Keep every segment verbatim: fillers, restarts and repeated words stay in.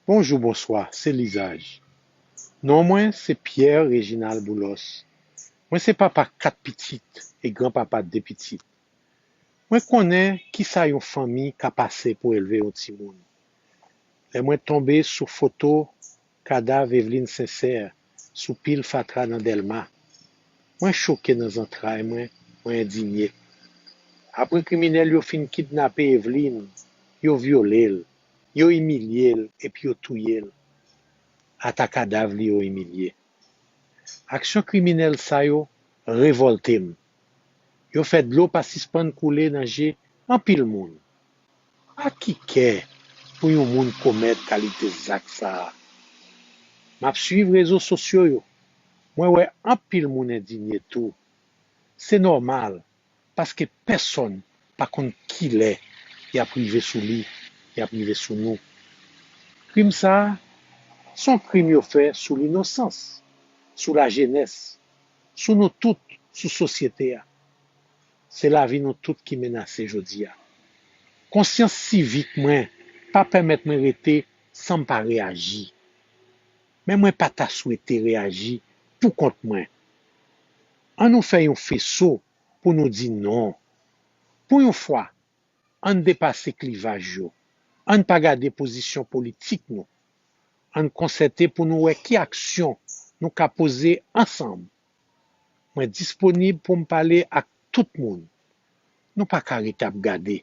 Bonjou, bonswa, se Lizaj. Non mwen se Pierre Reginald Boulos. Mwen se papa kat pitit e granpapa de pitit. Mwen konnen kisa yon fanmi ka pase pou elve yon timoun. Lè mwen tonbe sou foto kadav Eveline Sincère sou pil fatra nan Dèlma, mwen choke nan zantray mwen, mwen endinye. Apre kriminèl yo fin kidnape Eveline, yo vyole l, yo imilye l epi yo touye l. Ata kadav li yo imilye. Aksyon kriminèl sa yo revòlte m. Yo fè dlo pa sispann koule nan je anpil moun. A ki kè pou yon moun komèt kalite zak sa a? M ap swiv rezo sosyo yo. Mwen wè anpil moun endinye tou. Se nòmal, paske pèsonn pa konn kilè y ap rive sou li, y ap rive sou nou. Krim sa a, se yon krim yo fè sou linosans, sou lajenès, sou nou tout, sou sosyete a. Se lavi nou tout ki menase jodi a. Konsyans sivik mwen pa pèmèt mwen rete san m pa reyaji. Men mwen pa ta swete reyaji pou kont mwen. An nou fè yon feso pou nou di non. Pou yon fwa, ann depase klivaj yo. Ann pa gade pozisyon politik nou. Ann konsète pou nou wè ki aksyon nou ka poze ansanm. Mwen disponib pou m pale ak tout moun. Nou pa ka ret ap gade.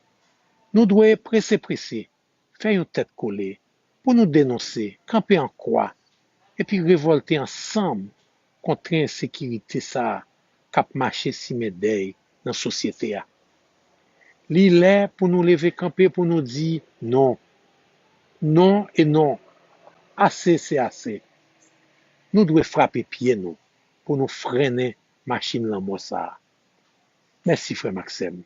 Nou dwe prese prese, fè yon tèt kole, pou nou denonse, kanpe an kwa, epi revòlte ansanm kont ensekirite sa a k ap mache simen dèy nan sosyete a. Li lè pou nou leve kanpe pou nou di non. Non e non. Ase se ase. Nou dwe frape pye nou pou nou frennen machin lanmò sa a. Mèsi frè m ak sè m.